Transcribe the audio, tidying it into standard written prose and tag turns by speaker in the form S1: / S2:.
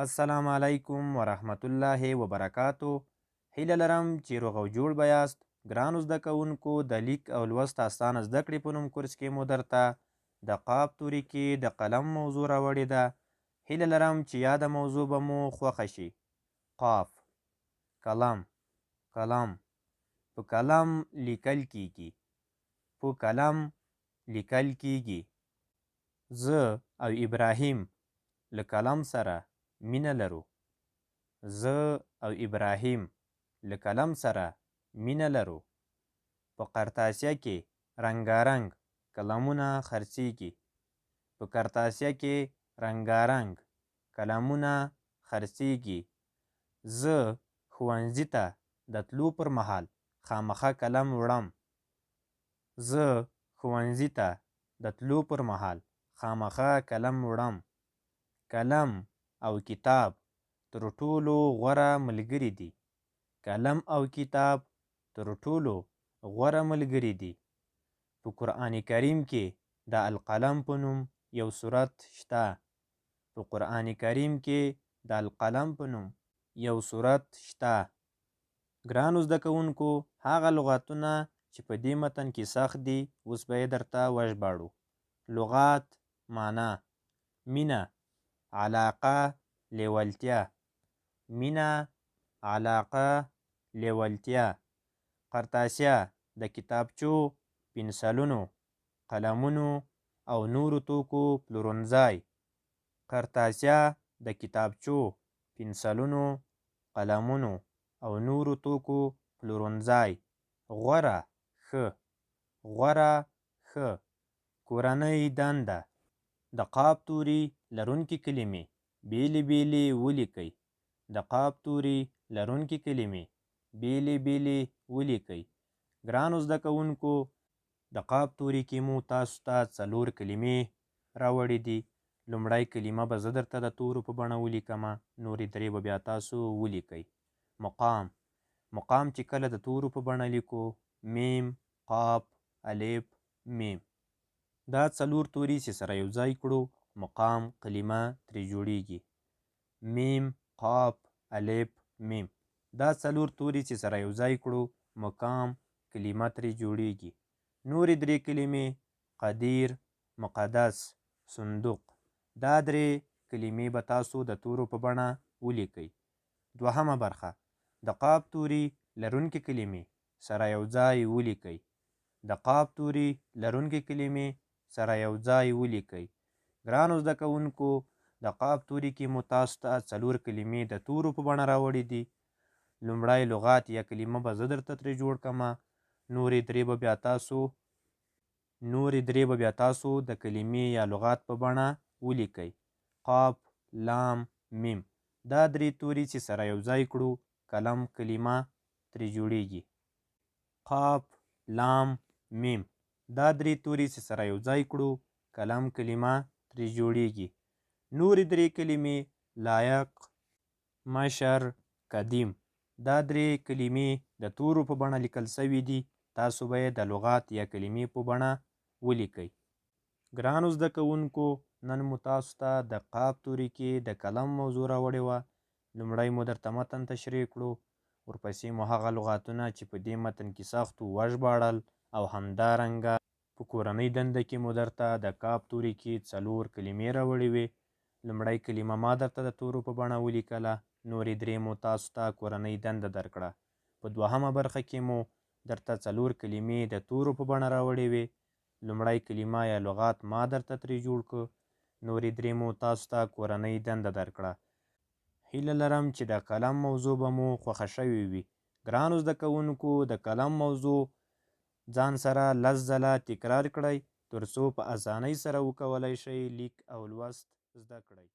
S1: السلام علیکم ورحمت الله وبرکاتو. هیله لرم چې روغ او جوړ به یاست. ګرانو زده کوونکو، د لیک او لوست اسانه زده کړې په نوم کورس کې مو درته د قاف توري کې د قلم موضوع راوړې ده. هیله لرم چې یاده موضوع به مو خوښه شي. قاف، قلم، قلم. په قلم لیکل کیږي. په قلم لیکل کیږي. زه او ابراهیم له قلم سره مینه لرو. زه او ابراهیم له قلم سره مینه لرو. په قرطاسیه کې رنګارنګ قلمونه خرڅیږي. په قرطاسیه کې رنګارنګ قلمونه خرڅیږي. زه ښوونځي ته د تلو پر مهال خامخا قلم وړم. زه ښوونځي ته د تلو پر مهال خامخا قلم وړم. قلم او کتاب تر ټولو غوره ملګري دي. قلم او کتاب تر ټولو غوره ملګري دي. په قرآن کریم کې د القلم په نوم یو سورت شته. په قرآن کریم کې د القلم په نوم یو سورت شته. ګرانو زده کوونکو، هغه لغاتونه چې په دې متن کې سخت دي اوس به یې درته وژباړو. لغات معنا: مینه، علاقه، لیولتیا. مینه، علاقه، لیولتیا. قرطاسیه د کتابچو، پنسلونو، قلمونو او نورو توکو پلورنځای. قرطاسیه د کتابچو، پنسلونو، قلمونو او نورو توکو پلورنځای. غوره، ښه. غوره، ښه. کورنۍ دنده: د قاف توري لرونکې کلمې بېلې بېلې ولیکئ. د قاف توري لرونکې کلمې بېلې بېلې ولیکئ. ګرانو زده کوونکو، د قاف توري کې مو تاسو ته څلور کلمې راوړې دي. لومړی کلمه به زه درته د تورو په بڼه ولیکمه، نورې درې به بیا تاسو ولیکئ. مقام. مقام چې کله د تورو په بڼه لیکو، میم، قاف، الف، میم، دا څلور توري چې سره یو ځای کړو مقام کلمه ترې جوړیږي. میم، قاف، الف، میم، دا څلور توري چې سره یو ځای کړو مقام کلمه ترې جوړیږي. نورې درې کلمې قدیر، مقدس، صندوق، دا درې کلمې به تاسو د تورو په بڼه ولیکئ. دوهمه برخه: د قاف توري لرونکې کلمې سره یو ځای ولیکئ. د قاف توري لرونکې کلمې سره یو ځای ولیکئ. ګرانو زده کوونکو، د قاف توري کې مو تاسو ته څلور کلمې د تورو په بڼه راوړې دي. لومړی لغات یا کلمه به زه درته ترې جوړ کړم، نورې درې به بیا تاسو نورې درې به بیا تاسو د کلمې یا لغات په بڼه ولیکئ. قاف، لام، میم، دا درې توري چې سره یو ځای کړو قلم کلمه ترې جوړیږي. قاف، لام، میم، دا درې توري چې سره یو ځای کړو قلم کلمه ترې جوړیږي. نورې درې کلمې لایق، مشر، قدیم، دا درې کلمې د تورو په بڼه لیکل سوي دي. تاسو به یې د لغات یا کلمې په بڼه ولیکئ. ګرانو زده کوونکو، نن مو تاسو ته د قاف توري کې د قلم موضوع راوړې وه. لومړی مو درته متن تشریح کړو، ورپسې مو هغه لغاتونه چې په دې متن کې سخت وو وژباړل، او همدارنګه په کورنۍ دنده کې مو درته د قاف توري کې څلور کلمې راوړې وې. لومړی کلمه ما درته د تورو په بڼه ولیکله، نورې درې مو تاسو ته کورنۍ دنده درکړه. په دوهمه برخه کې مو درته څلور کلمې د تورو په بڼه راوړې وې. لومړی کلمه یا لغات ما درته ترې جوړ کړ، نورې درې مو تاسو ته کورنۍ دنده درکړه. هیله لرم چې د قلم موضوع به مو خوښه شوې وي. ګرانو زده کوونکو، د قلم موضوع ځان سره 10 ځله تکرار کړئ تر څو په اسانۍ سره وکولای شئ لیک او لوست زده کړئ.